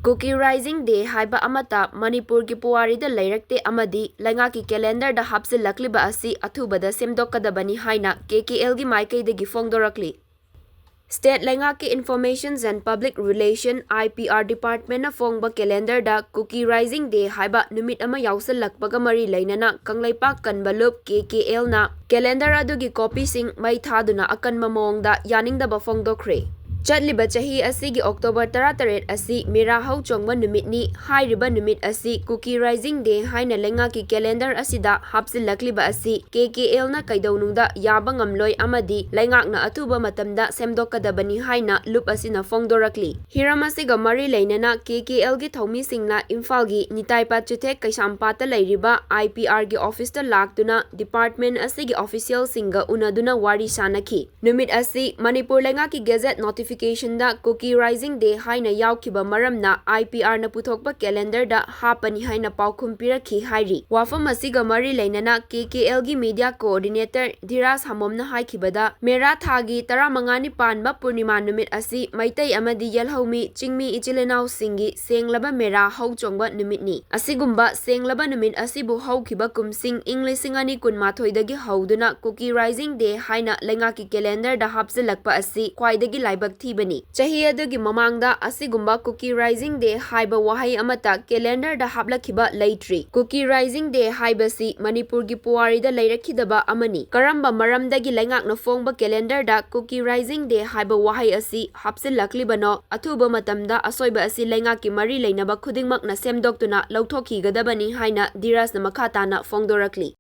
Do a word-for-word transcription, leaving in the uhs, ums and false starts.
Kuki Rising Day ꯍꯥꯏꯕ ꯑꯃꯠꯇ ꯃꯅꯤꯄꯨꯔꯒꯤ ꯄꯨꯋꯥꯔꯤꯗ ꯂꯩꯔꯛꯇꯦ ꯑꯃꯗꯤ ꯂꯩꯉꯥꯛꯀꯤ calendarꯗ ꯍꯥꯞꯆꯤꯜꯂꯛꯂꯤꯕ ꯑꯁꯤ ꯑꯊꯨꯕꯗ ꯁꯦꯝꯗꯣꯛꯀꯗꯕꯅꯤ ꯍꯥꯏꯅ KKLꯒꯤ ꯃꯥꯏꯀꯩꯗꯒꯤ ꯐꯣꯡꯗꯣꯔꯛꯂꯤ꯫ State ꯂꯩꯉꯥꯛꯀꯤ Information and Public Relation, IPR Departmentꯅ ꯐꯣꯡꯕ calendarꯗ Kuki Rising Day ꯍꯥꯏꯕ ꯅꯨꯃꯤꯠ ꯑꯃ ꯌꯥꯎꯁꯤꯜꯂꯛꯄꯒ ꯃꯔꯤ ꯂꯩꯅꯅ ꯀꯪꯂꯩꯄꯥꯛ ꯀꯟꯕ ꯂꯨꯞ, KKLꯅ calendar ꯑꯗꯨꯒꯤ copyꯁꯤꯡ ꯃꯩ ꯊꯥꯗꯨꯅ ꯑꯀꯟꯕ ꯃꯑꯣꯡꯗ ꯌꯥꯅꯤꯡꯗꯕ ꯐꯣꯡꯗꯣꯛꯈ꯭ꯔꯦ꯫ ꯆꯠꯂꯤꯕ ꯆꯍꯤ ꯑꯁꯤꯒꯤ October ꯇꯔꯥꯇꯔꯦꯠ ꯑꯁꯤ ꯃꯦꯔꯥ ꯍꯧꯆꯣꯡꯕ ꯅꯨꯃꯤꯠꯅꯤ꯫ ꯍꯥꯏꯔꯤꯕ ꯅꯨꯃꯤꯠ ꯑꯁꯤ Kuki Rising Day ꯍꯥꯏꯅ ꯂꯩꯉꯥꯛꯀꯤ calendar ꯑꯁꯤꯗ ꯍꯥꯞꯆꯤꯜꯂꯛꯂꯤꯕ ꯑꯁꯤ KKLꯅ ꯀꯩꯗꯧꯅꯨꯡꯗ ꯌꯥꯕ ꯉꯝꯂꯣꯏ ꯑꯃꯗꯤ ꯂꯩꯉꯥꯛꯅ ꯑꯊꯨꯕ ꯃꯇꯝꯗ ꯁꯦꯝꯗꯣꯛꯀꯗꯕꯅꯤ ꯍꯥꯏꯅ ꯂꯨꯞ ꯑꯁꯤꯅ ꯐꯣꯡꯗꯣꯔꯛꯂꯤ꯫ ꯍꯤꯔꯝ ꯑꯁꯤꯒ ꯃꯔꯤ ꯂꯩꯅꯅ KKLꯒꯤ ꯊꯧꯃꯤꯁꯤꯡꯅ ꯏꯝꯐꯥꯜꯒꯤ ꯅꯤꯇꯥꯏ ꯄꯥꯠ ꯆꯨꯊꯦꯛ ꯀꯩꯁꯥꯝꯄꯥꯠꯇ ꯂꯩꯔꯤꯕ IPRꯒꯤ officeꯇ ꯂꯥꯛꯇꯨꯅ department ꯑꯁꯤꯒꯤ officialꯁꯤꯡꯒ ꯎꯅꯗꯨꯅ ꯋꯥꯔꯤ ꯁꯥꯅꯈꯤ꯫ ꯅꯨꯃꯤꯠ ꯑꯁꯤ ꯃꯅꯤꯄꯨꯔ ꯂꯩꯉꯥꯛꯀꯤ gazette notificationꯗ Kuki Rising Day ꯍꯥꯏꯅ ꯌꯥꯎꯈꯤꯕ ꯃꯔꯝꯅ IPRꯅ ꯄꯨꯊꯣꯛꯄ calendarꯗ ꯍꯥꯞꯄꯅꯤ ꯍꯥꯏꯅ ꯄꯥꯎꯈꯨꯝ ꯄꯤꯔꯛꯈꯤ ꯍꯥꯏꯔꯤ꯫ ꯋꯥꯐꯝ ꯑꯁꯤꯒ ꯃꯔꯤ ꯂꯩꯅꯅ KKLꯒꯤ media coordinator ꯙꯤꯔꯥꯖ ꯍꯥꯃꯣꯝꯅ ꯍꯥꯏꯈꯤꯕꯗ, ꯃꯦꯔꯥ ꯊꯥꯒꯤ ꯇꯔꯥꯃꯉꯥꯅꯤ ꯄꯥꯟꯕ ꯄꯨꯔꯅꯤꯃꯥ ꯅꯨꯃꯤꯠ ꯑꯁꯤ ꯃꯩꯇꯩ ꯑꯃꯗꯤ ꯌꯦꯜꯍꯧꯃꯤ ꯆꯤꯡꯃꯤ ꯏꯆꯤꯜ ꯏꯅꯥꯎꯁꯤꯡꯒꯤ ꯁꯦꯡꯂꯕ ꯃꯦꯔꯥ ꯍꯧꯆꯣꯡꯕ ꯅꯨꯃꯤꯠꯅꯤ꯫ ꯑꯁꯤꯒꯨꯝꯕ ꯁꯦꯡꯂꯕ ꯅꯨꯃꯤꯠ ꯑꯁꯤꯕꯨ ꯍꯧꯈꯤꯕ ꯀꯨꯝꯁꯤꯡ ꯏꯪ ꯂꯤꯁꯤꯡ ꯑꯅꯤ ꯀꯨꯟꯃꯥꯊꯣꯏꯗꯒꯤ ꯍꯧꯗꯨꯅ Kuki Rising Day ꯍꯥꯏꯅ ꯂꯩꯉꯥꯛꯀꯤ calendarꯗ ꯍꯥꯞꯆꯤꯜꯂꯛꯄ ꯑꯁꯤ ꯈ꯭ꯋꯥꯏꯗꯒꯤ ꯂꯥꯏꯕꯛ ꯊꯤꯕꯅꯤ꯫ ꯆꯍꯤ ꯑꯗꯨꯒꯤ ꯃꯃꯥꯡꯗ ꯑꯁꯤꯒꯨꯝꯕ Kuki Rising Day ꯍꯥꯏꯕ ꯋꯥꯍꯩ ꯑꯃꯠꯇ calendarꯗ ꯍꯥꯞꯂꯛꯈꯤꯕ ꯂꯩꯇ꯭ꯔꯤ꯫ Kuki Rising Day ꯍꯥꯏꯕꯁꯤ ꯃꯅꯤꯄꯨꯔꯒꯤ ꯄꯨꯋꯥꯔꯤꯗ ꯂꯩꯔꯛꯈꯤꯗꯕ ꯑꯃꯅꯤ꯫ ꯀꯔꯝꯕ ꯃꯔꯝꯗꯒꯤ ꯂꯩꯉꯥꯛꯅ ꯐꯣꯡꯕ calendarꯗ Kuki Rising Day ꯍꯥꯏꯕ ꯋꯥꯍꯩ ꯑꯁꯤ ꯍꯥꯞꯆꯤꯜꯂꯛꯂꯤꯕꯅꯣ? ꯑꯊꯨꯕ ꯃꯇꯝꯗ ꯑꯁꯣꯏꯕ ꯑꯁꯤ ꯂꯩꯉꯥꯛꯀꯤ ꯃꯔꯤ ꯂꯩꯅꯕ ꯈꯨꯗꯤꯡꯃꯛꯅ ꯁꯦꯝꯗꯣꯛꯇꯨꯅ ꯂꯧꯊꯣꯛꯈꯤꯒꯗꯕꯅꯤ ꯍꯥꯏꯅ ꯙꯤꯔꯥꯖꯅ ꯃꯈꯥ ꯇꯥꯅ ꯐꯣꯡꯗꯣꯔꯛꯂꯤ꯫